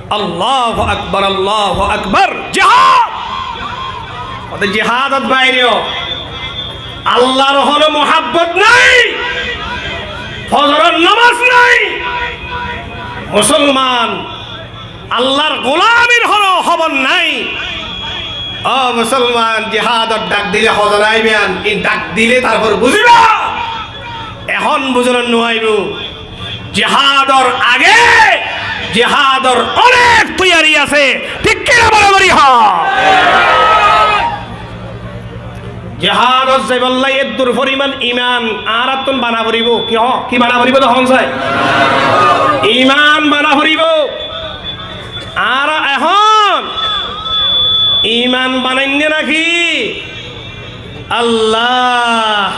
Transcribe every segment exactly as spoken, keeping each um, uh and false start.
Allahu Akbar, Allahu Akbar, jihad! Óde jihadot bairó. Allar hono muhabbot nái, fozoror nomaz nái, musolman, Allar gulamir hono hóbor nái. Ó musolman, jihador dhak dile hozon aiban, in dhak dile tarfor buziba. Ehón buzonot nuaibo. Jihador age jihador onek toiyari asé, thík ki na? Boro gorí hoó. Jihadot zaibolla eddur foriman iman añárattún bana foribo. Ki hoó? Ki bana foribo de hoón sai? Iman bana foribo. Añára ehón iman banainné náki Allah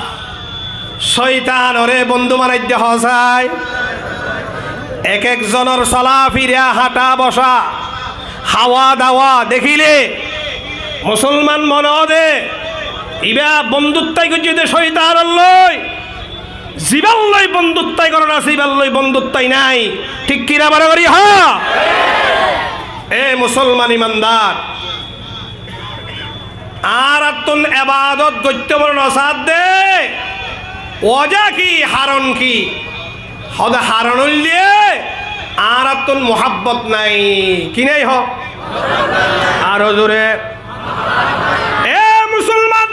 coitanore bondú banaidde hoó sai? Ek ek zonor solafira, háñta bosa, háwa dawa dekíle musolman mone ó de, iba bonduttai goijjé de coitanor loi, zibar loi bonduttai goron asé, ibar loi bonduttai nái. Thík ki na? Boro gorí hoó. E musolman imandar, añárattún ebadot goitté mone no saádde, oja ki, haron ki? Hóde haron óilde añárattún muhabbot nái. Ki nái hoó? Aró zore. E musolman,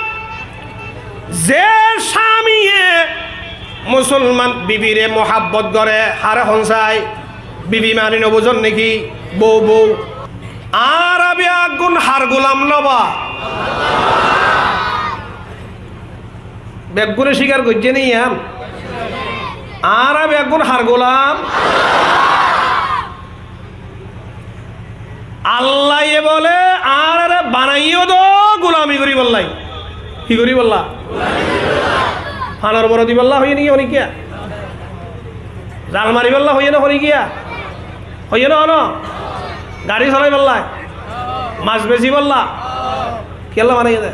ze cámiye musolman bibire muhabbot gore, haré hoón sai? Bibi mani no buzón náki? Bou, bou. Añára beggún har gulam no ba? Beggúne cíkar goijjé né yián? Añára beggún har gulam? Allaye bole añárare banaiyé de gulami goríbolla. Ki goríbolla? Fanor boro dibolla hoiyé né ki honikka? Zal maribolla hoiyé né honikka? Hoiyé né hono? Gari solaibolla? Mas besibolla? Kiyólla banaiyé de?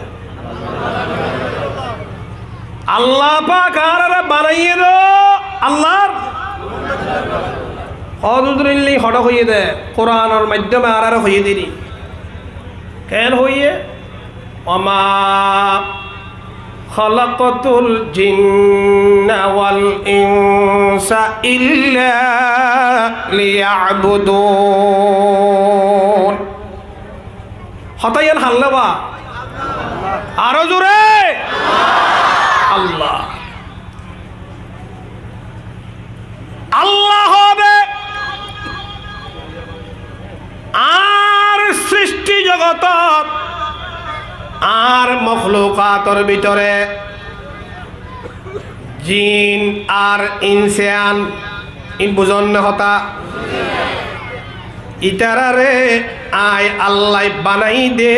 Allah pak añárare banaiyé de Allar. Hódut rilli hoçé hoiyé de, Kuranor maiddome añárare hoiyé de ni. Ken hoiyé? وما خلقت الجن والإنس إلا ليعبدون. Hotá yián halla ba? Aró zore. Allah. Allah hóde añár sristi jogotot, añár mohlukator bútore jin ar insan, in buzón né hotá? Itarare añí Allaye banaiyé de,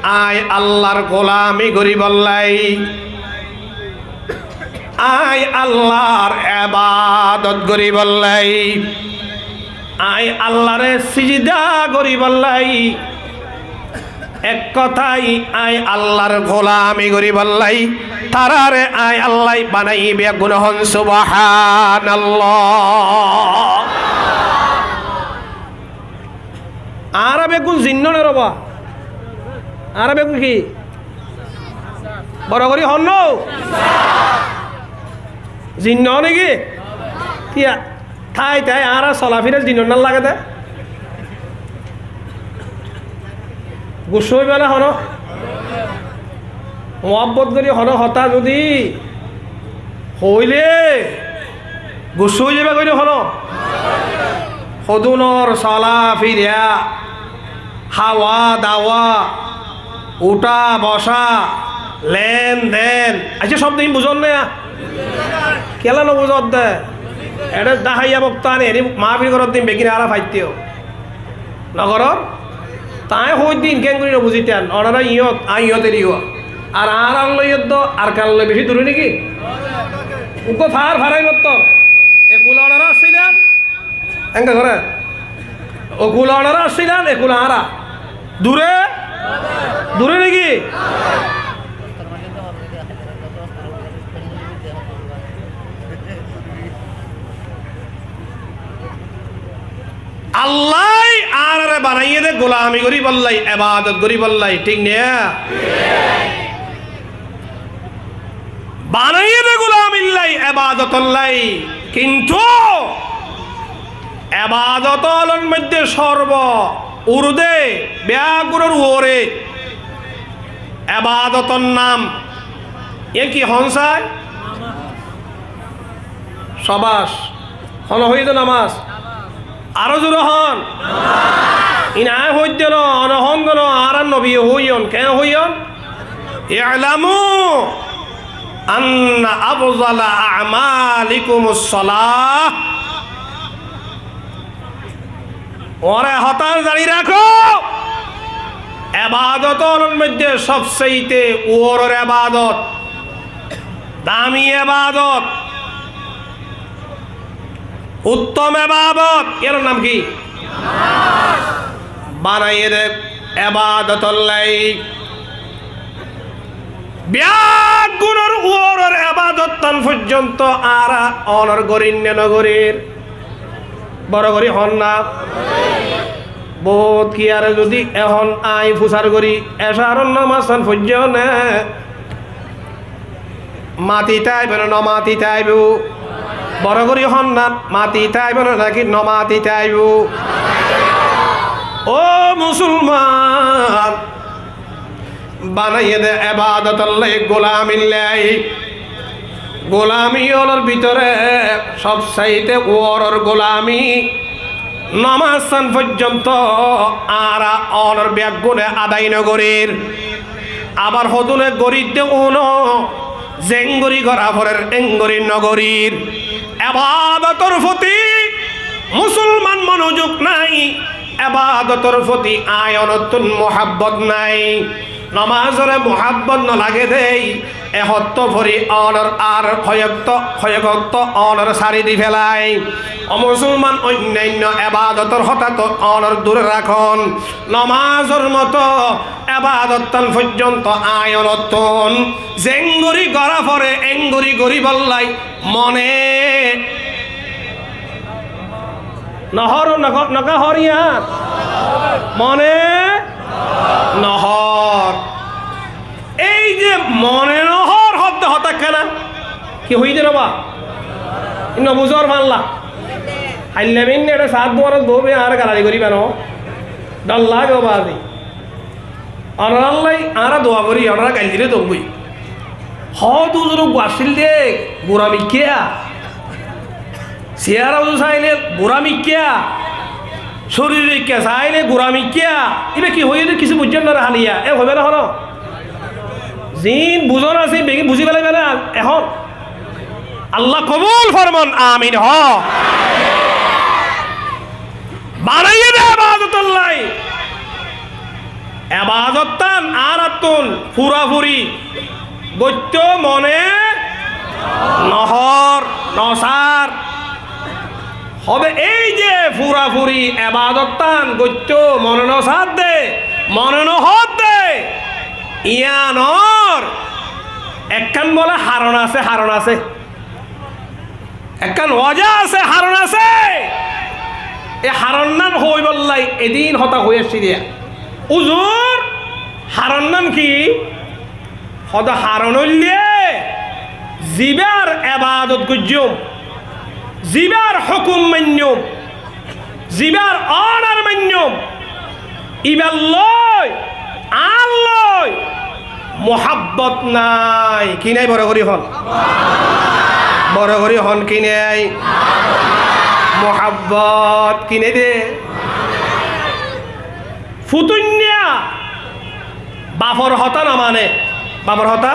añí Allar gulami goríbolla. Añí Allar ebadot goríbolla, añí Allare sijida goríbolla, ek hotá añí Allar gulami goríbolla, tarare añí Allaye banaiyé. Beggúne hoón subhanallah. Añára beggún jin no né re ba? Añára beggún ki? Boro gorí hoón no? Jin no né ki? Kiyá? Tái tái añára solafira jinor nar lage de. Gussá óiba né hono? Muhabbot gorí hono hotá zodi hoilé gussá ói zaiba goi né hono? Hodunor solafira, háwa dawa, utha bosa, len den. Accá, sob din buzón né? Kiyólla no buzódde? Eçé dahaiya bokto ani, eri mahfil goródde beggín añára faitté ó. No gorór? Tañí hoóidde ín keéngorí no buzítan, onára iyót, añí iyót eri ó. Ar añárar loi iyót do Arkanor loi bicí duré né ki? Uggúa far farai mottor. Ekul onára accílan, enga goré. Okul onára accílan, ekul añára. Duré? Duré né ki? Allaye banaiyé dé gulami goríbolla, ebadot goríbolla, thík né? Banaiyé dé gulamilla, ebadotolla, kintu ebadot ólor moiddé sorbo urde, beggúnor uore ebadotor nam. Iyan ki hoón sai? Sabas. Hone hoiyé dé namaz? Aró zure hoón. Iín aññí hoóidde no, one hoónde no, añárar nobiye hoóiyon. Keén hoóiyon? اعلموا أن أفضل أعمالكم الصلاة. Uore hotá zañi rakó, ebadot ólor moiddé sobsaite uoror ebadot, dami ebadot, uttom ebadot, iyanor nam ki? Banaiyé dé ebadotolla. Beggúnor uoror ebadottan foijjonto añára onor gorír né nogorír? Boro gorí hoón na. Bout kiyáre zodi ehón aññí fusár gorí, ecaror namazán foijjó né, matite aibó né nomatite aibó? Boro gorí hoón na, matite aibó né náki nomatite aibó? Ó musolman, banaiyé dé ebadotolla, gulamilla. Gulami ólor bútore sobsaite uoror gulami, namazán foijjonto añára onor beggúne adai nogorír. Abar hodune gorídde uno, zeéngorí gorá forer éngorí nogorír. Ebadotor foti musolman monozuk nái, ebadotor foti aññí onottún muhabbot nái. Nomazore muhabbot nolage dé, e hottó fori onor ar hoyokto, hoyokto onor sári di felai. Ó musolman, oinnainno ebadotor hotá tó onor dure rakón. Nomazor moto ebadottan foijjonto aññí onottún zeéngorí gorá fore éngorí goríbolla mone nohór, nohór, nohór iyan? Mone nohór. Ei ze mone nohór hoódde hotá ekkán, ki hoiyé dé no ba? Nobuzor fánla. Hailla beinne eçé saát duarot boóibe añáre galali goríba no? Dhor lage ó bazi. Onorálla añára dua gorí, onorá gaillíre dongói. Hoóde uzur uggúa accíl dé, gura mikká. Siyára uzu sailé gura mikká. Córir ikká sailé gura mikká. Íba ki hoiyé dé kissú buijjón na re háliya. E hoibá na hono? Ziín buzón asé, begín buzí félaiba na ehón. Allah kobul formon, amin hoó. Banaiyé dé ebadotolla. Ebadottán añárattún furafuri goittó mone nohór, nosár. Hoóde ei ze furafuri ebadottán goittó mone nosár dé, mone nohór dé, iyanor ekkán bóle haron asé, haron asé. Ekkán wajá asé, haron asé. E haronnán hoibólla edin hotá hoi aiccí dé. Uzur, haronnán ki? Hoóde haron óilde, zibár ebadot goijjóm, zibár hókum mainnóm, zibár ódar mainnóm, íbar lói, añár lói muhábbot nái. Ki nái, boro gorí hoón? Boro gorí hoón, ki nái? Muhábbot. Ki nái dé? Futuinna bafor hotá nomane, bafor hotá.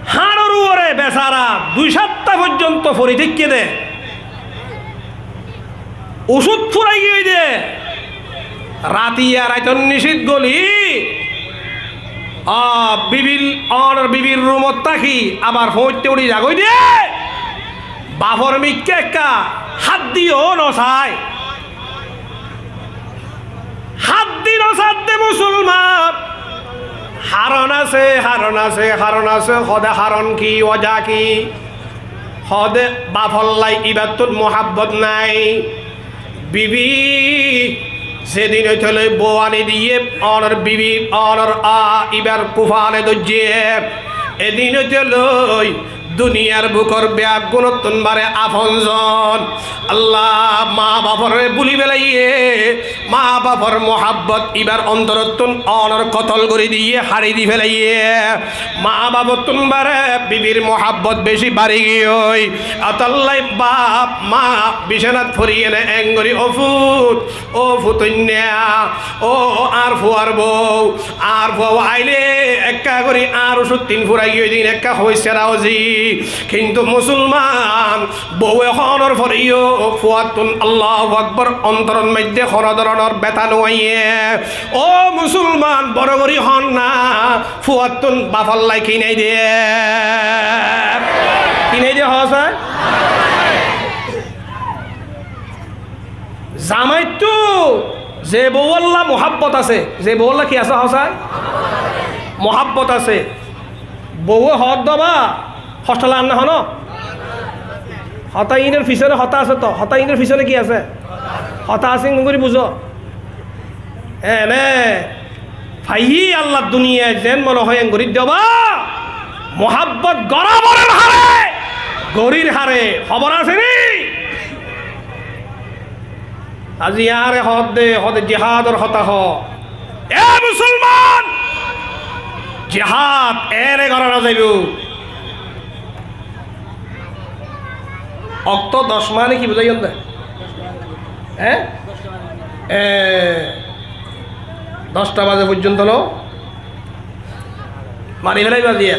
Háñçor uore besara dui háfta foijjonto fori táikke dé. Ucúd furai giyói dé, ratiya raitor nicít goli, a, bibir, onor bibir rumot táki abar foóñitte uçí zagói dé, bafor mikká ekká háddi yó nosai. Háddi nosár dé musolman. Haron asé, haron asé, haron asé, hoóde haron ki, wajá ki? Hoóde bafolla íbattún muhábbot nái. Bibi, Ze din óite loi bou aní diyé, onor bibi, onor a, ibar kufale dóijje. E din óite loi duniyar bukor beggúnottún baré afon zon. Allah, maa baforé búli felaiyé, maa bafor muhábbot ibar ontorottún onor kotol gorí diyé, hári di felaiyé. Maa bafottún baré bibir muhábbot beci bari giyói. Ótolla baf, maa bicanat fori ene engorí, ó fut, ó futoinna, ó, ó añár fuar bou, añár fuar bou aile ekka gorí añár ucuttín furai giyói din ekka hoói sera ozi. Kintu musolman bouwe hoónor foreyó fuattún Allahu Akbar ontoror moiddé hono doronor beta no aiyé. Ó musolman, boro gorí hoón na, fuattún bafolla ki nai de? Ki nai de hoó sai? Zamaittú ze bouwolla muhábbot asé, ze bouwolla ki asé hoó sai? Muhábbot asé. Bouwe hoódde ba, hoctó lagar né honó? Hotá iínor fisóne hotá asé toó, hotá iínor fisóne ki asé? Hotá asé, engorí buzó. Ene faiyí Allar duniyait zeén mone hoó engorí diyó ba, muhábbot goráborar hare, gorír hare, hóbor asé ni? Azi añáre hoódde, hoódde jihádor hotá hoó. E musolman, jihád ere gorá no zaibou. Okto doc mane ki buzáiyum de? Hé? E, doc ta baze foijjonto no? Mari félaiba ziya.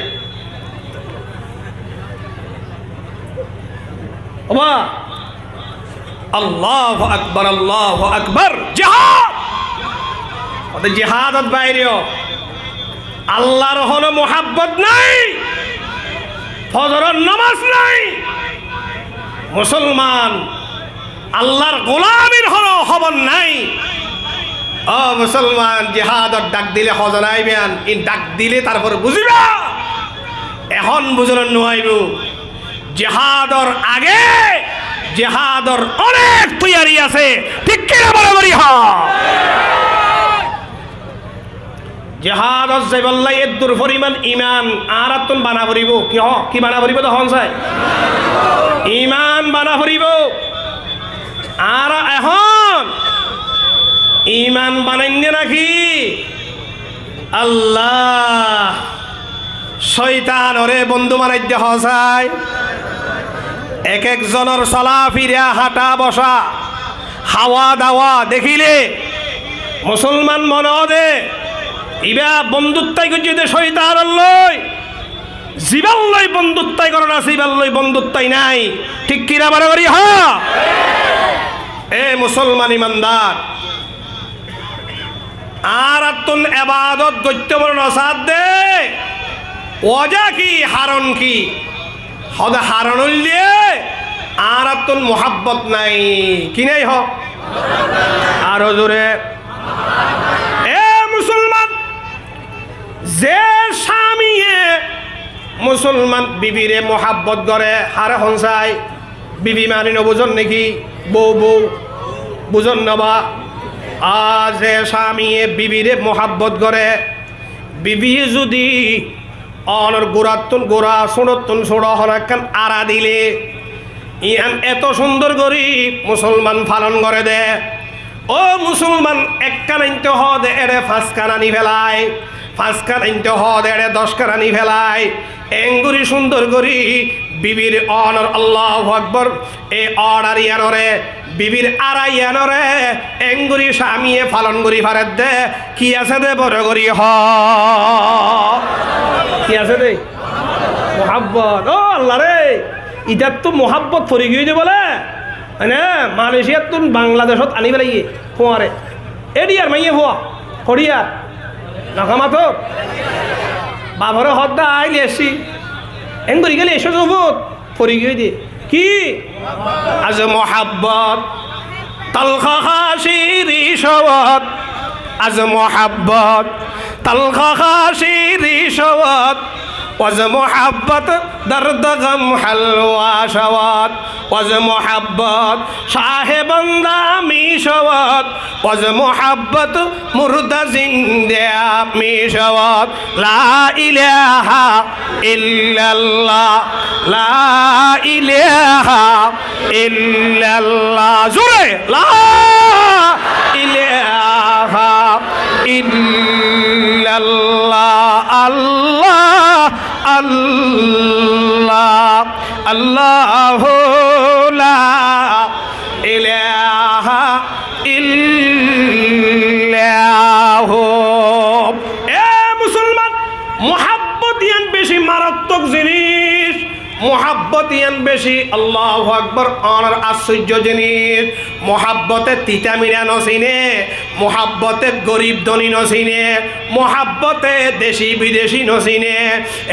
Oba! Allahu Akbar, Allahu Akbar! Jihad! Óde jihadot bairó. Allar hono muhabbot nai. Fozoror nomaz nai. Musolman, Allar gulamir hono hóbor nai. Ó musolman, jihador dhak dile hozon aiban, in dhak dile tarfor buziba. Ehón buzon no aibo. Jihador age jihador onek toiyari asé. Thík ki na? Boro gorí hoó. Jihadot zaibálla eddur foriman iman añárattún bana foribó. Ki hoó? Ki bana foribó de hoón sai? Iman bana foribó. Añára ehón iman banainné naki? Allah, cóitanoré bondú banaidde hoó sai. Ek ek zonor solafira, háñta boca, háwa dawa dekíle musolman mone óde, ibá bonduttai goijjé de cóitanorllói. Zibállói bonduttai gorón asé, ibállói bonduttai nai. Thík ki na? Boro gorí hoó. E musolman imandar, añárattún ebadot goitté mone no saádde, wojá ki, haron ki? Hóde haron óilde añárattún muhabbot nai. Ki nai hoó? Aró zore. E musolman, ze cámiye musolman bibire muhabbot gore, hare hoón sai? Bibi mani no buzon naki? Bou, bou. Buzon no ba? A, ze cámiye bibire muhabbot gore, bibiye zudi onor gurattún gura, suñçottún suñço hono ekkán ara dile, iyan eto cúndor gorí musolman falon gore de. Ó musolman, ekkán ainto hoó de ére fañskán aní felai, fañskán ainto hoó de ére dockán aní felai. Engorí cúndor gorí bibir onor Allahu Akbar, e order iyanore, bibir ara iyanore engorí cámiye falon gorí faredde. Ki asé de? Boro gorí hoó. Ki asé de? Muhabbot. Ó Allah re, itattú muhabbot fori giyói de bole. Mane Malaysiattún Bangladecót aní felaiyé fuáñre. Ediyar maiyé fua, hodiyar. Nokamator. Bafore hoódde aái loi aiccí. Engorí geli aiccó zufut. Fori giyói de. Ki? Az muhabbot talkha khashir shawat. Az muhabbot talkha khashir shawat. و ز محبت درد غم حلوا شود، و ز محبت شاہ بندہ می شود، و ز محبت مردہ زندہ می شود۔ لا الہ الا اللہ، لا الہ الا اللہ۔ زورے، لا الہ الا اللہ، اللہ، اللہ، اللہ، لا الہ الا ہو۔ اے مسلمان، محبت یان بےشی ماراتتوک زینیس۔ محبت iyán beci, Allahu Akbar, ónor ascórjo jinis. Muhábbote tita mira no sine, muhábbote gorib dóni no sine, muhábbote deci bideci no sine.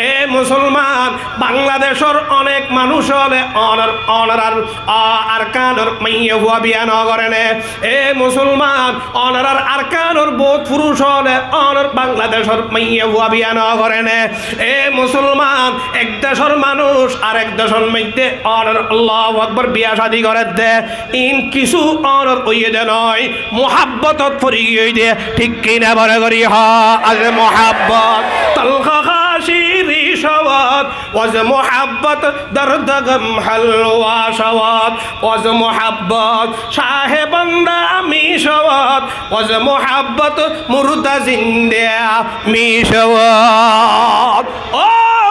E musolman, Bangladecór onek manúc óle ónor, ónorar, a, Arkanor maiyafua biya no gore né. E musolman, ónorar Arkanor bout furuc óle ónor Bangladecór maiyafua biya no gore né. E musolman, ek decór manúc arek decór moidde ónor Allahu Akbar biya cádi goredde. In kissú ónor óiye de no, muhábbotot fori giyói de. Thík ki na, boro gori hoó, aze muhábbot. تلخ خاشی ری شود، و ز محبت درد غم حلوا شود، و ز محبت شاہ بندہ می شود، و ز محبت مردہ زندہ می شود۔ Ó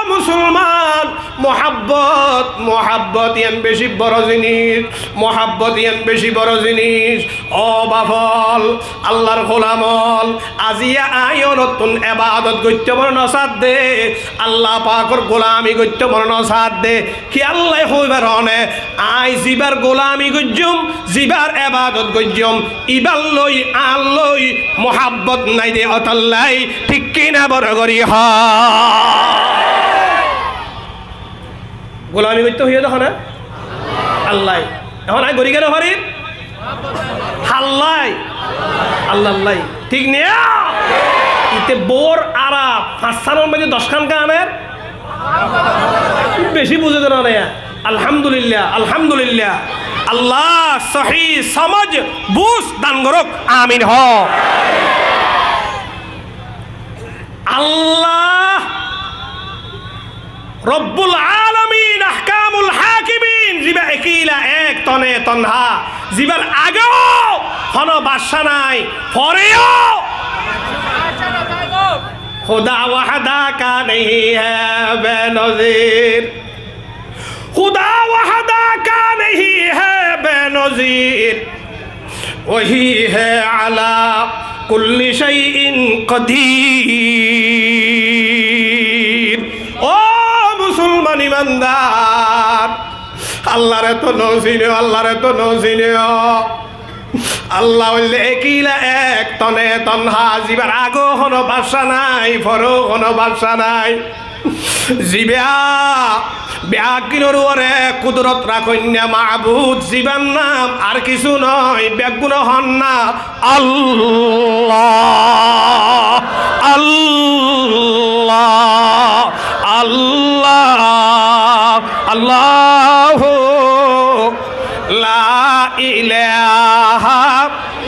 musolman, muhábbot, muhábbot iyán beci boro zinis, muhábbot iyán beci boro zinis. Ó baf ól, Allar gulam ól, aziya añí ónottún ebadot goittó mone no sadde, Allah pakor gulami goittó mone no sadde. Kiyólla hoibar one, añí zibar gulami goijjum, zibar ebadot goijjum, ibar loi, añár loi muhábbot nai de ótolla. Thík ki na, boro gori hoó. Gulami goittó hoiye de hone? Allaye. Ehón añí gori kene farir? Hallaye? Allallaye. Thík niya? Ite bor ara fañs sanor moidde doc kán ganer? Beci buze de no niya? Alhamdulillah, alhamdulillah. Allah sohi somoj buz dan gorok. Amin hoó. Allah Robbul Alamin, Ahkamul Hakimin, ziba ekila ek tone tonha, zibar ageo hono bacca nai, foreo. Khuda wahda ka nahi hai benazir, Khuda wahda ka nahi hai benazir, wahi hai ala kulli shay'in qadir. Ó musolman imandar, Allare to no sino, Allare to no sino. Allah óilde ekila ek, tone tonha, zibar ageo hono bacca nai, foreo hono bacca nai. Ziba beggúnor uore kudurot rakoinna mabud, zibar nam ar kissú no, beggúne hon na, Allah, Allah, Allah, Allahu la ilaha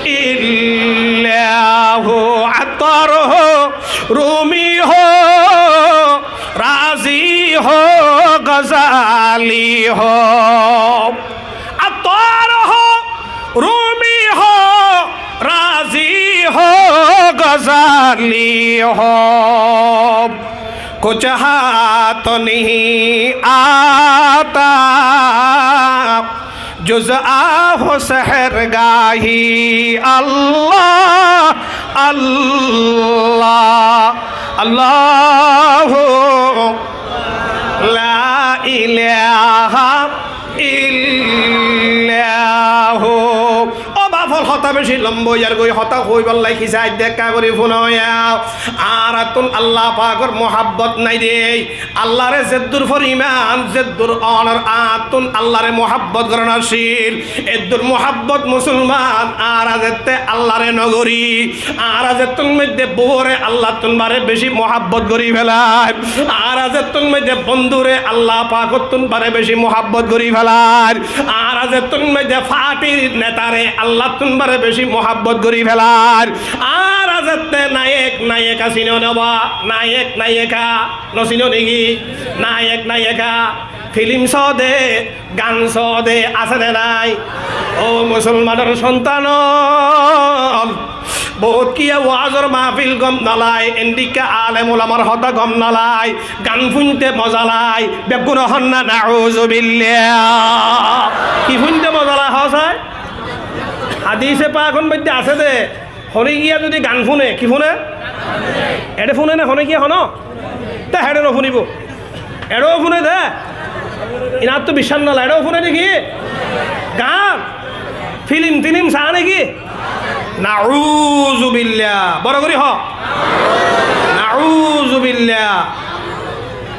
illa hu. Attar ho, Rumi ho, Razi ho, Ghazali ho. Attar ho, Rumi ho, Razi ho, Ghazali ho, kuch haath nahi aata, juz aah sehergahi. Allah, Allah, Allahu la ilaha illa hu. Ó baf ól, hotá beci lomba ói zargói, hotá hoibar lai ki sai dekká gorí fúnoya. Añárattún Allah pakor muhabbot nái de. Allahre zeddúr foriman, zeddúr onor añáttún Allahre muhabbot goron accíl, eddúr muhabbot musolman añára zette Allahre no gorí. Añára zettún moidde bouwore Allattún bare beci muhabbot gorí felair, añára zettún moidde bondúre Allah pakottún bare beci muhabbot gorí felair, añára zettún moidde fatir netare Allattún bare beci muhabbot gorí felair, añára zette nayek nayeka sino né ba, nayek nayeka no sino né ki? Nayek nayeka, filim só de, gan só de, asé né nái? Ó musolmanor sontan ól, bout kiyé wazor mahfil gom no lai, endikka alem ulamar hotá gom no lai, gan fúinte moza lai, beggúne hon na nauzubillah. Ki fúinte moza lai hó sai? Hadise pakor moidde asé de, hone giyé zodi gan fúne, ki fúne? Eçé fúne né hone giyé hono? Te heçé no fúnibo. Eçéo fúne de. Ináttu biccác no lage, eçéo fúne né ki? Gan, filim tilim saá né ki? Nauzubillah. Boro gorí hó. Nauzubillah.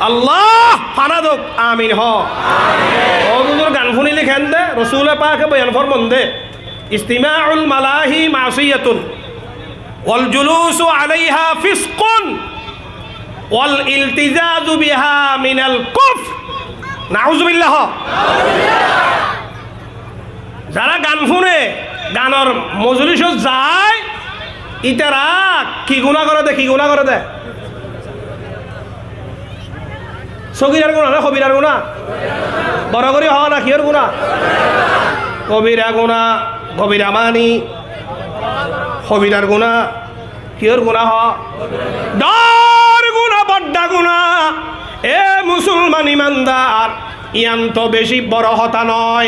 Allah fana douk. Amin hó. Ó duzor gan fúnile ken de? Rosule pake boyan formon de. Istima'ul malahi ma'siyatun, wal julusu alaiha fisqun, wal iltizazu biha minal kufr. Nauzubillah. Zará gan fúne, ganor mozolícot zai, ítara ki guná goré de, ki guná goré de? Sógirar guná né kobirar guná? Boro gorí hó na, kiyór guná? Kobira guná, kobira mani, kobirar guná, kiyór guná hó? Dor guná, bodda guná. E musolman imandar, iyan to beci boro hotá no.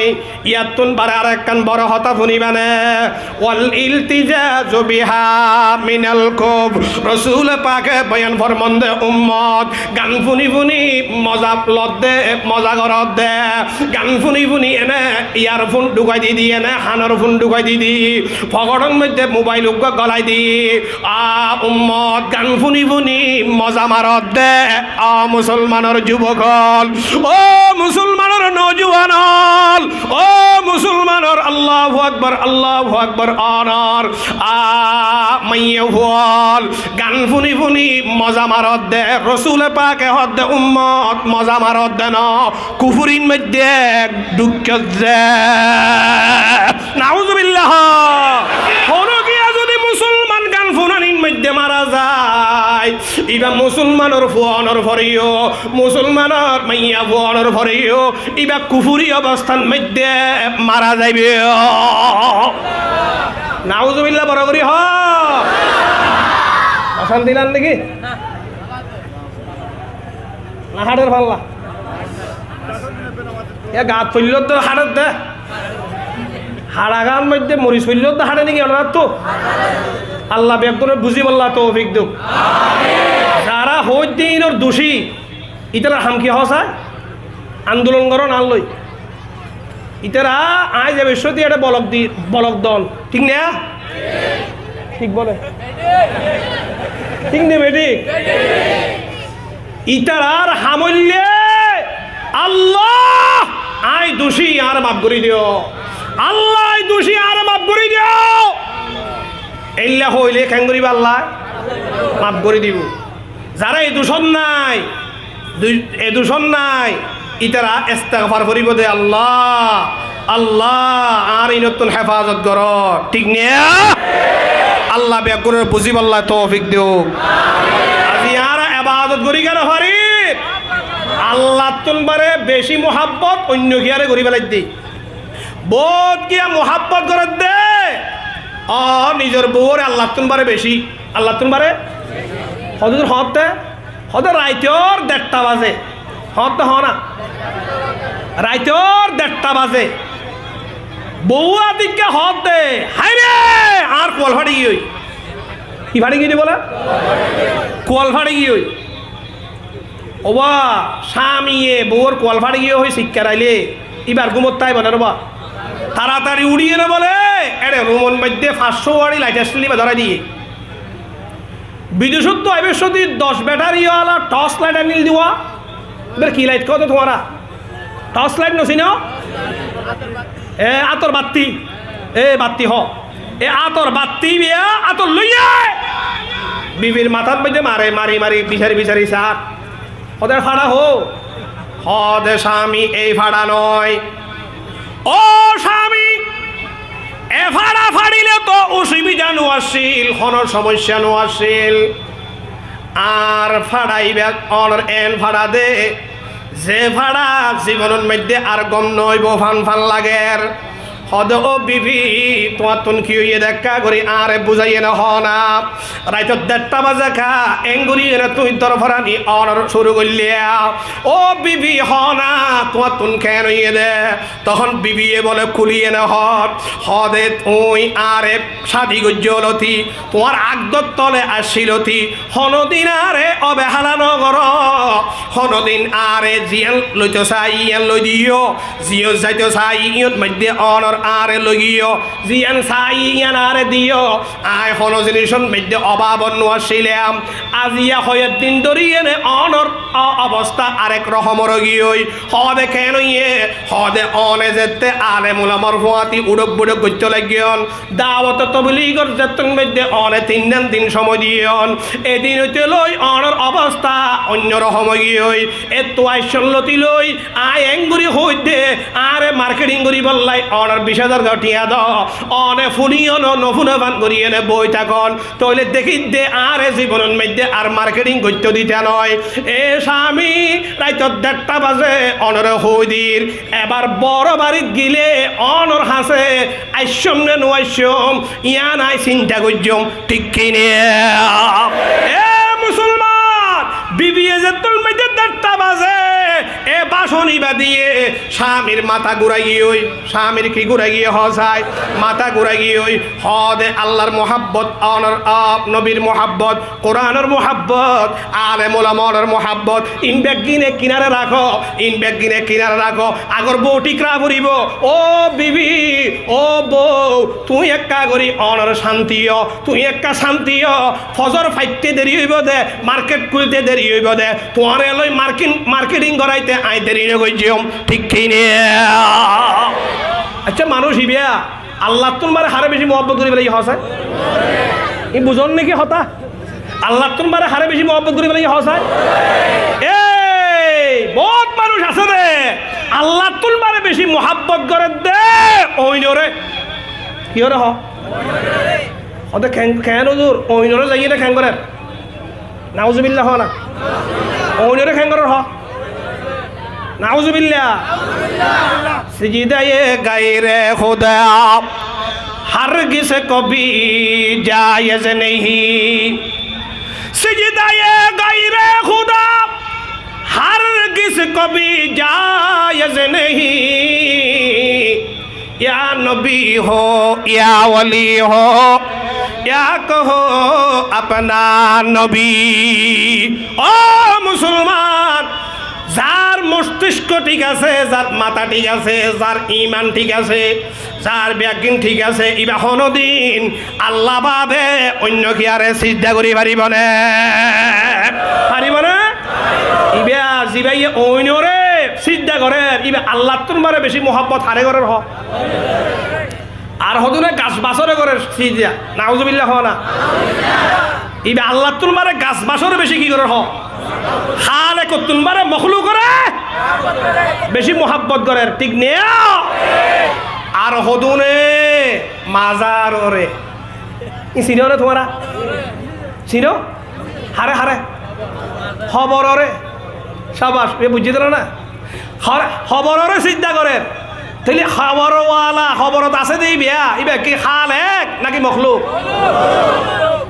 Iyattún bare arekkán boro hotá fúniba né. Wal iltizazu biha minal kufr. Rosule pake boyan formon de, ummot, gan fúni fúni moza lodde, moza gorodde, gan fúni fúni ene earfon dhukai didi, ene hanor fon dhukai didi, fokotor moidde mobail uggwá golai di, a ummot, gan fúni fúni moza marodde, a musolmanor jubok ól, ó musolmanor nojuwan ól, ó musolmanor Allahu Akbar, Allahu Akbar onor, a maiyafua ól, gan fúni fúni moza marodde, Rosule pake hodde, ummot, moza marodde no, kufurir moidde dhukkódde. Nauzubillah. Hono giyé zodi musolman gan fúnanir moidde mara zai, iba musolmanor fua onor foreyó, musolmanor maiyafua onor foreyó, iba kufuri obostar moidde mara zaibo. Nauzubillah, boro gorí hó. Ocanti lar né ki? Na haçer falla. E gat foillé de haçer de. Haçagan moidde moris foillé de haçe né ki onorattu? Allah beggúnore buzibálla toufik douk. Zará hoóidde inor ducí, itarar ham ki hó sai? Andolon goron añár loi. Itara aññí ze biccóti eçé bolok di, bolok don. Thík na? Thík bole. Thík ne bethík? Itarar ham óilde, Allah, aññí ducí, añáre maf gorí diyo. Allah, aññí ducí, añáre maf gorí diyo. Éilla hoilé keén goríbo Allah? Maf gorí dibo. Zará e ducón nái, dui-, e ducón nái, ítara istigfar foribó de, Allah, Allah, añáre inottún hefazot goró, thík né? Allah beggúnore buzíballa toufik douk. Azi añára ebadot gorí kiyá no fari? Allattún bare beci muhabbot oinno kiyáre gorí felaidde. Bout kiyá muhabbot gorédde, ó nizor bouwore Allattún bare beci. Allattún bare? Hoddur hoótte? Hoódde raitor deçṭa baze. Hoótte hoó na? Raitor deçṭa baze. Bouwa dikká hoódde, háire, añár kual fáçi giyói. Ki fáçi giyói de bóle? Kual fáçi giyói. Óba, cámiye bouwor kual fáçi giyói hoi sikkar aile, íbar gúmot táibo né óba? Taratari uçíye né bóle, Ére rumor moiddé fañs cót wari lait asíl, íba dórai diyé. Bidecóttu aibár cómot doc betári wala tors lait aníl dé. Íbar ki lait hoó de tuáñra? Tors lait no sino? E, átor batti. E, batti hoó. E átor batti íba, átor loiyé bibir matát moiddé mare, mari mari, bisari bisari saár. Hoó de, "Fáñça hoó?" Hoó de, "Cámi, ei fáñça noó." "Ó Cámi, e fáñça fáñçile to osubida no accíl, honó somossá no accíl. Añár fáñça íba onor eén fáñça de, ze fáñça zibonor moiddé ar gom no óibo, fán fán lager." Hoó de, "Ó bibi, tuáñttún ki óiye de ekká gorí añáre buzáiye no hoó na. Raitor deçthá bazé ká, engorí ene tuñí dorforaní onor cúru goillá. Ó bibi, hoó na, tuáñttún keén óiye de?" Tohón bibiye bóle, "Kúliye no hoór." Hoó de, "Tuñí añáre cádi goijjó loti, tuáñr akdor tole accíl loti, honódin añáre obehála no goró, honódin añáre ziyán loito saái yían loi diyó, ziyót zaito saái yían moiddé onor añáre loi giyó, ziyán saái yían añáre diyó. Aññí honó zinícor moiddé obábot no accílam. Aziya hoiyek din dóri ene onor o-, obosta arek rohomor ói giyói." Hoó de, "Keén óiye?" Hoó de, "One zetté alem ulamar fúañti uçók buçók goittó laiggón, dawote tobligor zettún moiddé one tinnán din somoi diyón, e din óite loi onor obosta oinno rohom ói giyói. Ettú aiccón loti loi aññí engorí hoóidde añáre marketing goríbolla onor bic házar gorí thiañ do, one fúniyo no, no fúna fán gorí ene boi tákon, tóile dekídde añáre zibonor moiddé ar marketing goittó dita noó. E Cámi, raitor deçthá bazé, onore hoóidir, ebar boro barit gilé onor hañsé aiccóm né no aiccóm, yían aññí sinta goijjóm, thík ki na?" E musolman, bibiye zettún moiddé deçthá bazé, e bácon íba diyé Cámir matá gurai giyói. Cámir ki gurai giyé hoó sai? Matá gurai giyói. Hoó de Allar muhábbot, onor, a, nobir muhábbot, Kuranor muhábbot, alem ulamar muhábbot, in beggín ek kinare rakó, in beggín ek kinare rakó. Agor bou thík raká foribó. Ó bibi, ó bou, tuñí ekká gorí onor cánti ó, tuñí ekká cánti ó. Fozor faitté deri óibo de, market kúlté deri óibo de, tuáñre loi markin-, marketing goráite aññí deri no goijjóm, thík ki na? Accá, manúic íba Allattún bare haré beci muhábbot gorí félaiye hoó sai? Ín buzón né ki hotá? Allattún bare haré beci muhábbot gorí félaiye hoó sai? Ei, bout manúic asé de, Allattún bare beci muhábbot gorér de oinore. Kiyóre hoó? Hoó de keén, keén huzur, oinore zaiyé de keén gorér? Nauzubillah hoó na. Oinore keén gorér hoó? Nauzubillah. سجدۂ غیر خدا ہرگز کبھی جائز نہیں۔ سجدۂ غیر خدا ہرگز کبھی جائز نہیں۔ یا نبی ہو، یا ولی ہو، یا کہو اپنا نبی۔ Ó musolman, zar mostisko thík asé, zar matá thík asé, zar iman thík asé, zar beggín thík asé, íba honódin Allah bade oinno kiyóre sijda gorí faribó né? Faribó né? Íba zibáye oinore sijda gorér, íba Allattún bare beci muhábbot haré gorér hoó? Ar hodúne gas basóre gorér sijda? Nauzubillah hoó na. Íba Allattún bare gas basóre beci ki gorér hoó? Hálekottún bare mokhlukore beci muhábbot gorér, thík né? Ar hodúne mazarore. Ín sinó né tuáñra? Sinó? Haré, haré? Hoborore. Sabac, e buijjé dé na? Hor-, hoborore sijda gorér. Tóile hobor wala, hoborot asé de íba, íba ki hálek naki mokhluk?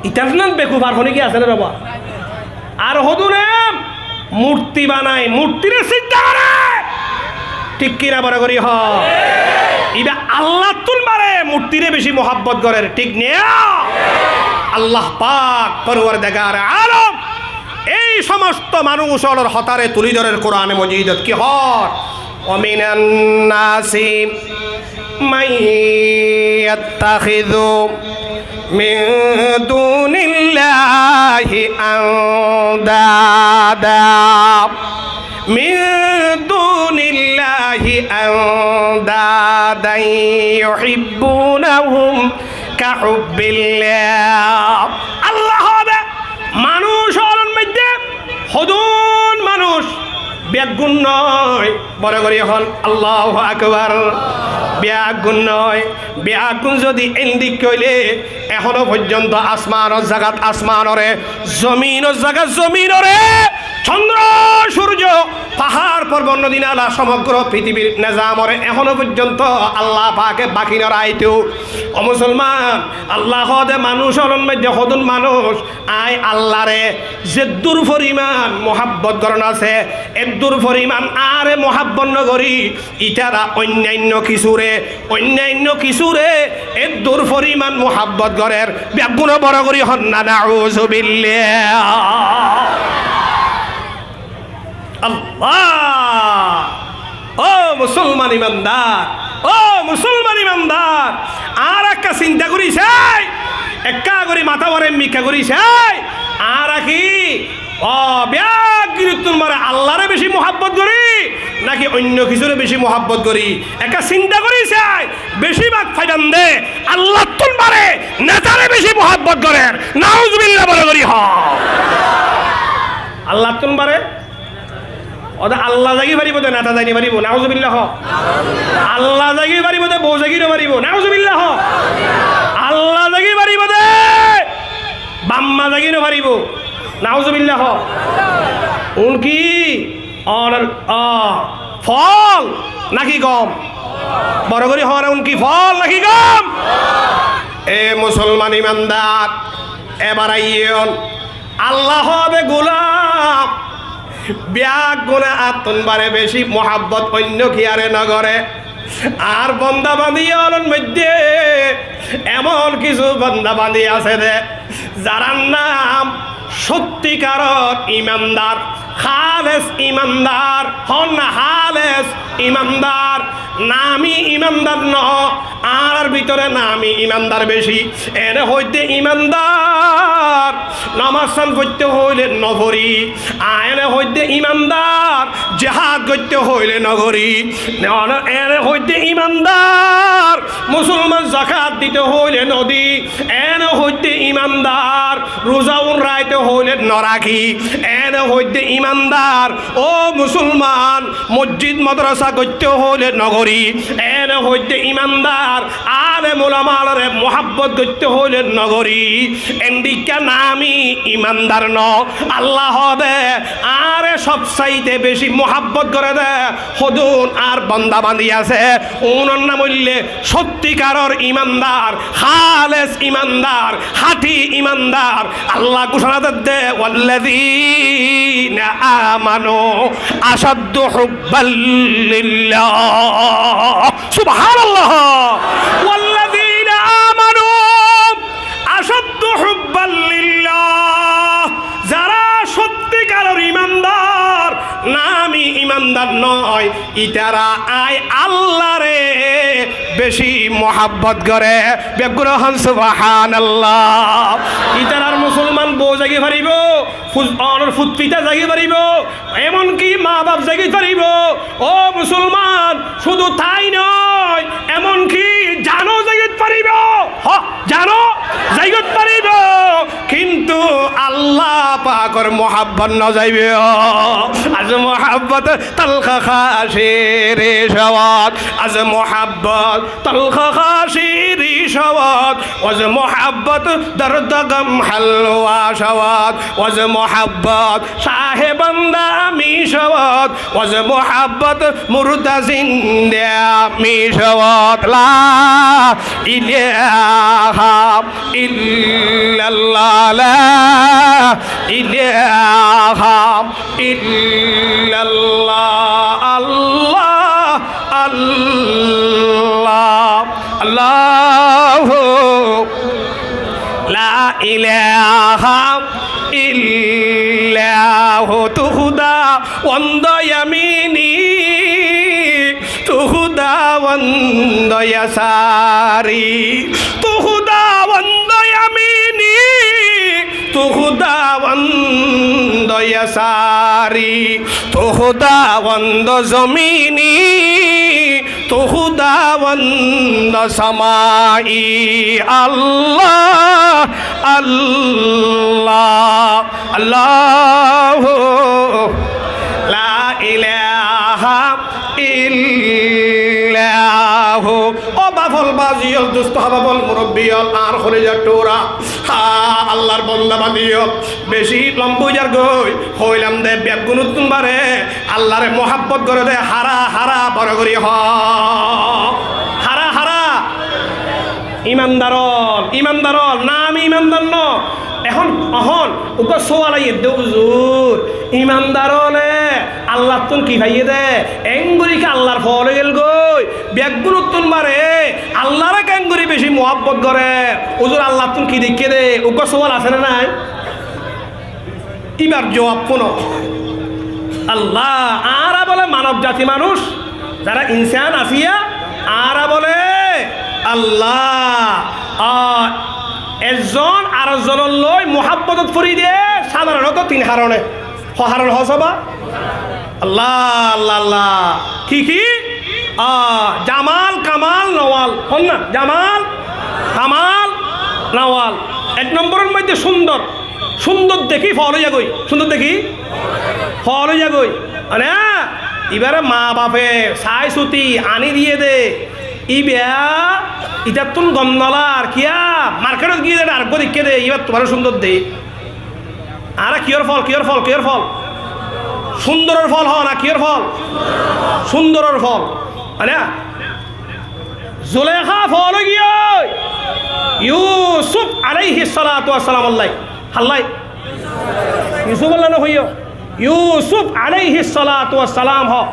Itar nan bekuf ar hone ki asé né re ba? Ar hodúne murti banai, murtire sijda goré. Thík ki na, boro gorí hoó? Íba Allattún bare murtire beci muhábbot gorér, thík né? Allah pak, Porwardegare alom, ei somosto manúic ólor hotáre tulí dórer Kurane Mojidot, ki hoór? ومن الناس من يتخذ من دون الله أندادا، من دون الله أندادا يحبونهم كحب الله. Allah hoóde, manúic ólor moiddé hodún manúic, beggún noó, boro gorí hoón, Allahu Akbar. Beggún noó, beggún zodi endilla óile, ehóno foijjonto asmanor zagat asmanoré, zominor zagat zominoré, cóndro, cúrjo, fahár, forbot, nodi, nala, somogro fitibir nezamoré ehóno foijjonto Allah pake baki no raikto. Ó musolman, Allah hoóde manúic ólor moiddé hodún manúic, añí Allaré zeddúr foriman muhábbot goron asé, eddúr foriman añáre muhábbot no gorí, ítara oinnainno kisúre, oinnainno kisúre eddúr foriman muhábbot gorér. Beggúne boro gorí hoón na, nauzubillah. Allah! Ó musolman imandar, ó musolman imandar, añára ekká sinta gorí sai, ekká gorí matá uore mikká gorí sai, añára ki, ó, beggúnottún báre Allaré beci muhábbot gorí, náki oinno kisúre beci muhábbot gorí? Ekká sinta gorí sai, beci bák faiban de Allattún báre netaré beci muhábbot gorér. Nauzubillah, boro gorí hoó. Allattún báre Óde Allah zagi faribó de, neta zagi no faribó, nauzubillah hoó. Allah zagi faribó de, bou zagi no faribó, nauzubillah hoó. Allah zagi faribó de, baf-ma zagi no faribó, nauzubillah hoó. Iín ki? Ónor, ó, fol náki gom? Boro gorí hoó na, iín ki fol náki gom? E musolman imandar, ebar aiyón, Allah hoóde gulam, beggúne añáttún báre beci muhábbot oinno kiyáre no goré. Añár bonda bandi ólor moiddé emon kissú bonda bandi asé de, zarár nam sottikaror imandar, háles imandar, hoón na, háles imandar, nami imandar noó, añárar bútore nami imandar beci. Ene hoóidde imandar, nomaz san foitté hoóile no forí. Ene hoóidde imandar, jehád goitté hoóile no gorí. Ene hoóidde imandar, musolman zakat dité hoóile no di. Ene hoóidde imandar, ruza un raité hoóile no rakí. Ene hoóidde imandar, ó musolman, mosjid modorasa goitté hoóile no gorí. Ene hoóidde imandar, alem ulama ólore muhábbot goitté hoóile no gorí. Endilla nami imandar noó. Allah hoóde, añáre sob saite beci muhábbot goré de hodún añár bonda bandi asé, iínor nam óilde sottikaror imandar, háles imandar, háñti imandar. Allah gucóna dedde, والذين آمنوا أشد حبا لله. Subhánallah. والذين آمنوا أشد حبا لله. Zará sottikaror imandar, nami imandar noó, ítara añí Allaré beci muhábbot goré. Beggúne hoón subhánallah. Ítarar musolman bou zagi faribó, fus-, ónor futfita zagi faribó, emonki mabaf zagi faribó. Ó musolman, cúdu tái noó, emonki zano zagi faribó. Hoó, zano zagi faribó, kintu Allah pakor muhábbot no zaibó. از محبت تلخ خاشی ریش آباد، از محبت تلخ خاشی ریش آباد، از محبت درد غم حلوا شود، از محبت شاہ بندہ می شود، از محبت مردہ زندہ می شود. لا الہ الا اللہ، لا الہ الا اللہ، اللہ، اللہ، اللہ۔ لا الہ الا ہو، تو خدا بندہ یمینی، تو خدا Hudawando yasari, tu Hudawando yamini, tu Hudawando yasari, tu Hudawando zomini, tu Hudawando samai. Allah, Allah, Allahu, la ilaha illahu. Ó bafol, baziyol, dustó hábabol, murobbiyol, añár holézar thura. Há, Allar bonda bandiyol, beci lomba ói zargói. Hoilam de, beggúnottún baré Allare muhábbot goré de hára, hára, boro gorí hoó. Hára, hára. Imandar ól, imandar ól, na ami imandar no. Ehón, ehón, uggúa sual aiyér de, huzur. Imandar óle Allattún ki faiyé de? Engorí ki Allar fool ói gelgói? Beggúnottún baré Allare kengorí beci muhábbot goré? Huzur, Allattún ki deikké de? Uggúa sual asé né nái? Íbar zuab fúno. Allah, añára bóle manob zati manúic, zará insán así, añára bóle Allah, a, ezzon arezzonor lói muhábbotot fori de, sadharonot tin harone. Ho haron hoó sóba? Allah, Allah, Allah. Ki ki? A, jamal, kamal, nawal. Hoón na? Jamal, kamal, nawal. Ek nomboror moidde cúndor. Cúndor dekí fool ói zagói. Cúndor dekí fool ói zagói. Mane, ibáre maa bafe sai suti aní diyé de. Íba itattún gom nolar. Kiyá? Markétot giyé de, areggúa deikké de, íba tuáñre cúndor de. Añára kiyór fool, kiyór fool, kiyór fool? Cúndoror fool hoó na kiyór fool? Cúndoror fool. Mane, Zulekha fool ói giyói Yusuf aléihis salatu wassalam olla. Hallai? Yusuf olla no hoiyó. Yusuf aléihis salatu wassalam hoó.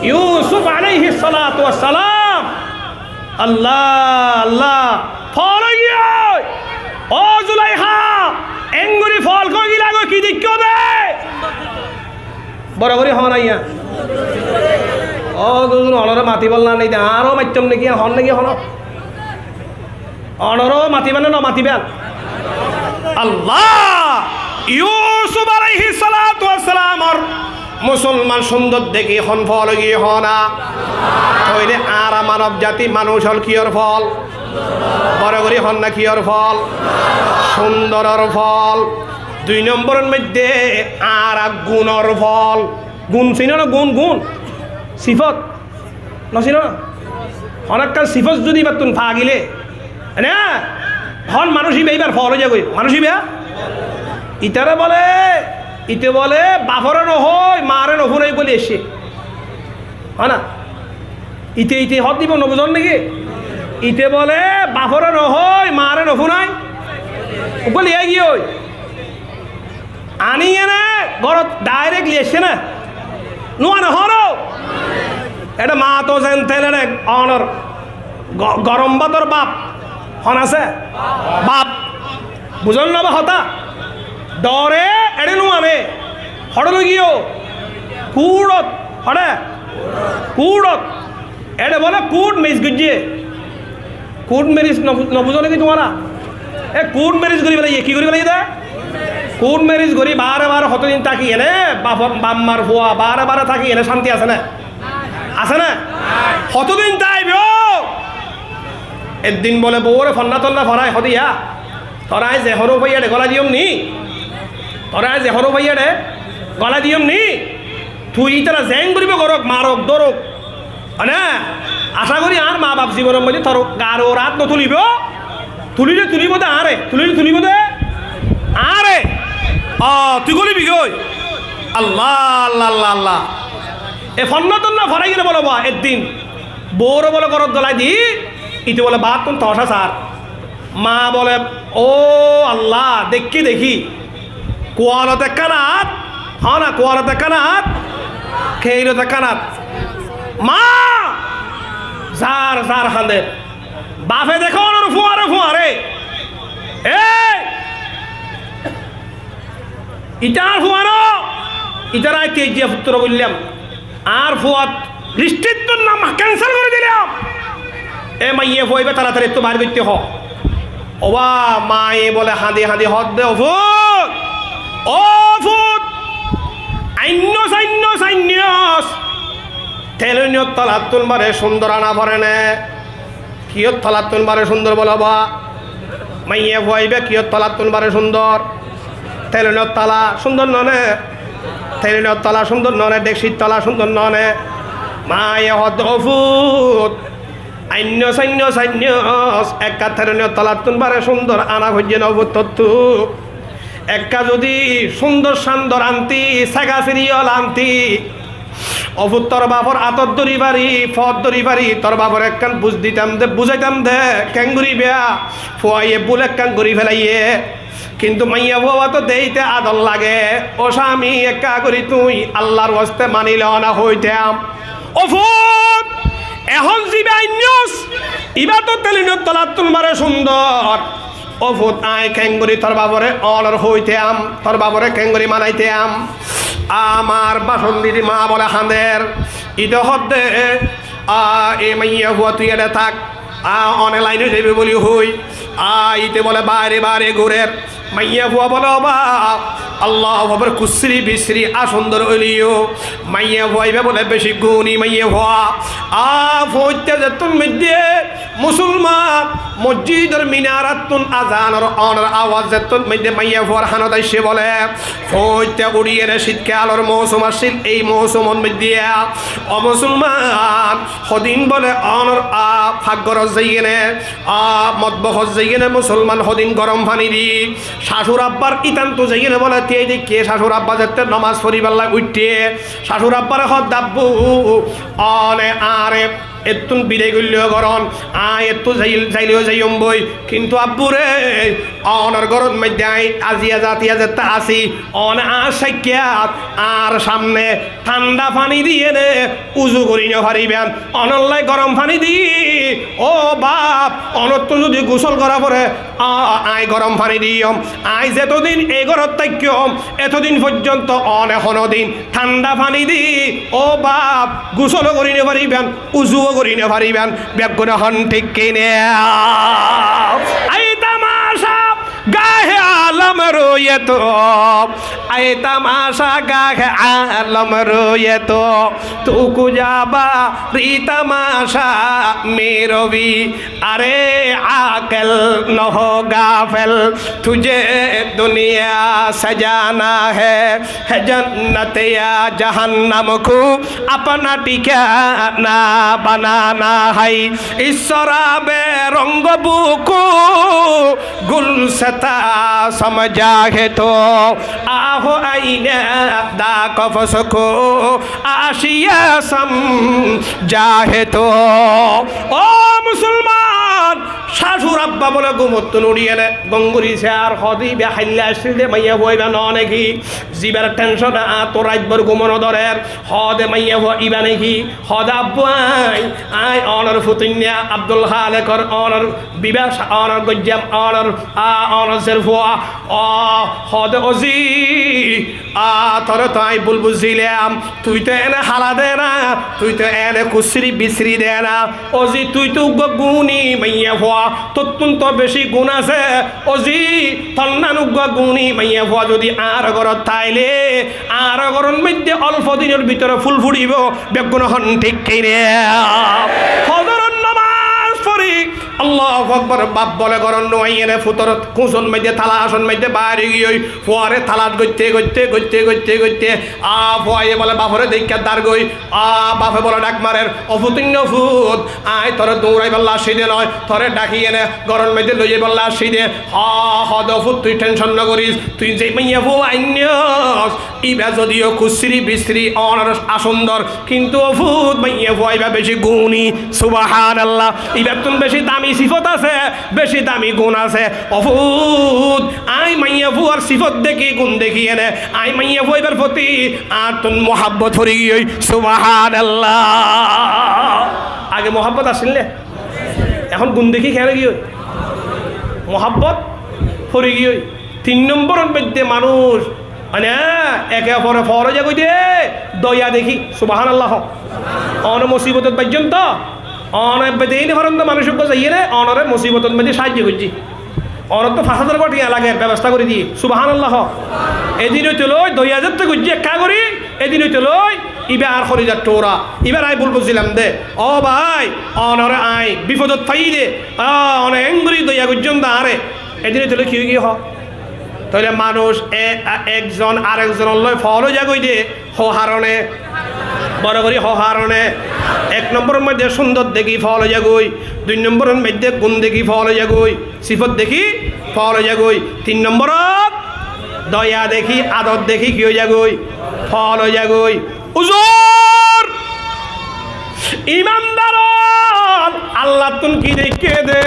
Yusuf aléihis salatu wassalam. Allah, Allah. Fool ói giyói. Ó Zulekha, engorí fool ói gilagói, ki deikkó de? Boro gorí hoó na iyán. Ó, duizon onoré matibólla nái de, añáre maittom né ki, hoón né ki, hoón. Onoré matibá né no matibá? Allah! Yusuf aléihis salatu wassalamor musolman cúndor dekí hoón fool ói giyé hoó na? Tóile añára manob zati manúic ól kiyór fool? Boro gorí hoón na kiyór fool? Cúndoror fool. Dui nomboror moidde añára gunor fool. Gun sino na? Gun, gun. Sifot. No sino na? Hono ekkán sifot zudi íbattún fa gilé, mane, hoón manúic íba íbar fool ói zagói. Manúic íba. Itare bóle, ite bóle bafore no hoói, maare no fúnai bóli aiccé. Hoó na? Ite, ite hoódde íba no buzón né ki? Ite bóle bafore no hoói, maare no fúnai. Uggúa loi aigiyói. Aní ene górot direct loi aiccé né? Nuwa no hoór. Eçé mato zente eçé onor go-, gorom bátor baf. Hoón asé? Baf. Buzón né ba hotá? Dóre eçé nuwa né. Hoçé loi giyó? Kuçot. Hoçé? Kuçot. Eçé bóle kuçot meris goijjé. Kuçot meris no, no buzó né ki tuáñra? E kuçot meris gorí félaiye, ki gorí félaiye de? Kuçot meris gorí bare bare hotodin táki ene, baf, baf mar fua bare bare táki ene cánti asé né? Asé né? Hotodin táibo? Eddin bóle bouwore fonna tonna forai, hoó de, "Yá, toré añí ze honó faiyé eçé gólai diyum ni? Toré añí ze honó faiyé eçé gólai diyum ni? Tui ítara zeén goríbo gorok, marok, dórok." Mane, acá gorí añár maa baf zibonor moidde tor gaar uore át no tulibo. Tulile tulibo de añáre, tulile tulibo de añáre. O, tui gólibi goi. Allah, Allah, Allah, Allah. E fonna tonna forai giyóre bóle, ba, eddin bouwore bóle górot gólai di, ite bóle báttun tomacá saár. Maa bóle, "Ó Allah, deikké dekí, kualot ekkán át, hoó na, kualot ekkán át, keilot ekkán át." Maa zar zar hañdér. Bafe deké onor fuañre fuañre. "Ei, ite añár fua no, itare añí teijja futturo goillám. Añár fuat Listittú nam kensel gorí dilam. E maiyafua ibá taratari ettú bair goittó hoó. Óba, maye bóle hañdi hañdi hoódde, "Ó fut, ó fut, ainnos, ainnos, ainnos, teloinor tolattún báre cúndor ana fore né?" Kiyór tolattún báre cúndor bóle óba? Maiyafua ibá kiyór tolattún báre cúndor? Teloinor tola cúndor noó né? Teloinor tola cúndor noó né? Dekcir tola cúndor noó né? Maye hoódde, "Ó fut, ainnos, ainnos, ainnos, ekká teloinor tolattún báre cúndor ana foijjé né ó fut tottú? Ekká zodi cúndor cúndor anti, sega siriyol anti, ó fut, tor bafor átot dóri fari, fót dóri fari, tor bafore ekkán buz ditam de, buzáitam de, keéngorí ibá fuaye búl ekkán gorí felaiyé. Kintu maiyafua tó deite ador lage. Ó cami, ekká gorí tui Allar waste mani lo na hoitam." "Ó fut, ehón zibá ainnos, ibá tó teloinor tolattún báre cúndor. Ó fut, añí keéngorí tor bafore onor hoitam, tor bafore keéngorí manaitam?" Amar bacon didi ma bóle hañder. Ite hoódde, "A, e maiyafua tui ede ták. A, one lain ot zaibi bóli hoi." A, ite bóle baire baire gurer. Maiyafua bóle, "Óba, Allahu Akbar, kussiri bisiri acúndor óileyo, maiyafua ibá bóle beci guni maiyafua. A, foitte zettún moidde musolman mosjidor minarattún azanor onor awaz zettún moidde maiyafuar hanot aiccé bóle, foitte uçiyene citkalor mousum accíl, ei mousumor moidde, ó musolman, hodin bóle onor, a, fakgorot zaiyene, a, motbohot zaiyene musolman hodin gorom faní di, cacur abbar ítanttu zaiyene bóle tiyai deikké, cacur abba zette nomaz foribálla uiththé, cacur abbare hoódde, 'Abbu, one añáre ettún bidai goilló goron, añí ettú zail-, zaileyó zaiyum boi. Kintu abbu re, onor górot moidde añí aziya zatiya zette así, one añár cáikkát, añár cámne thánda faní diyene uzu gorí nofaribán. Onollá gorom faní di, ó baf, onottú zodi gusól gorá fore, a, añí gorom faní diyum. Añí zetodin ei górot táikkiyum, etodin foijjonto one honodin thánda faní di, ó baf, gusóló gorí nofaribán, uzuwó gorí nofaribán.'" Beggúne hon thík ki na? اے تماشاگاه عالم روی تو، اے تماشاگاه عالم روی تو، تو کجا باری تماشا می‌روی؟ ارے عاقل نہ ہو غافل، تجھے دنیا سجانا ہے، ہے جنت یا جہنم کو اپنا ٹھکانا بنانا ہے۔ اس شراب رنگ بو کو گلستاں سمجھا ہے تو، آہ آئینہ داں قفس کو آشیاں سمجھا ہے تو۔ Ó musolman, cácur abba bóle gumottún uçiyene gom goríse ar hoóde, "Ibá háilla accíl de maiyafua ibá noó né ki? Zibar théncone añáttu raitbór gumo nodorer." Hoóde, "Maiyafua ibá né ki?" Hoóde, "Abbu, añí, añí onor futuinna Abdul Hálekor onor bibá, onor goijjam, onor, a, onor zerfua." Ó, hoóde, "Ó zi, a, tore to añí bul buzzílam. Tui to ene hala de na, tui to ene kussíri bisirí de na. Ó zi, tui to uggúa guní maiyafua, tottún to bicí gun asé. Ó zi, tonnán uggúa guní maiyafua zodi añár górot táile, añár góror moiddé olfo dinor bútore ful fuçibóu." Beggúne hon thík ki na? Fozoror nomaz fori, Allahu Akbar, baf bóle górot no aiyéne futor kuñsor moiddé, talacor moiddé baári giyói, fuare talac goitté, goitté, goitté, goitté, goitté, a, fuaye bóle bafore deikká dar goi, a, bafe bóle dhak marer, "Ó futuinna fut, añí tore duñraibálla así de noó, tore dhakiyéne góror moiddé loizaibálla así de." "Ó," hoóde, "ó fut, tui théncon no goris, tui ze maiyafua ainnos, ibá zodiyó kussíri bisirí onor acúndor, kintu ó fut, maiyafua ibá bicí guní." Subhánallah. Ibáttún bicí dami sifót asé, bicí dami gun asé. Ó fut, añí maiyafuar sifót dekí, gun dekíyene, añí maiyafua ibár foti añáttún muhábbot fori giyói. Subhánallah. Age muhábbot accíl né? Ehón gun dekí kiyá giyói? Muhábbot fori giyói. Tin nombor moiddé manúic Mane, eke opore foóla zagói de, doiya dekí, subhánallah. One musibotot baijjón to, one ebbe deí no faron to manúic uggwá zaiyóre, onore musibotot maze sáijjo goijjé. Onor to fañs házar gua thiañ lage, bebosta gorí diyé, subhánallah. Edin óite loi, doiya zette goijjé ekká gorí, edin óite loi, iba añár horizar thura, ibar añí bul buzzilam de. Ó bái, onore añí bifodot faiyí de, á, one engorí doiya goijjón de añáre. Edin óite loi ki ói giyé ho? Tóile manúic e-, a-, ekzon arekzonor loi foóla zagói de, ho harone? Boro gorí ho harone? Ek nomboror moidde cúndor dekí foóla zagói, dui nomboror moidde gun dekí foóla zagói, sifot dekí foóla zagói, tin nomborot doiya dekí, ador dekí ki ói zagói? Foóla zagói. Uzur! Imandar ol, Allattún ki deikké de?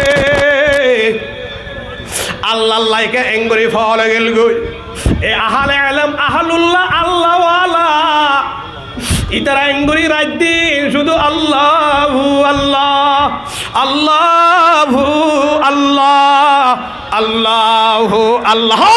Allar laike engorí foóla gelgói. E ahale elem, ahalullah, Allahwala. Ítara engorí rait din cúdu Allahu Allah, Allahu Allah, Allahu Allah.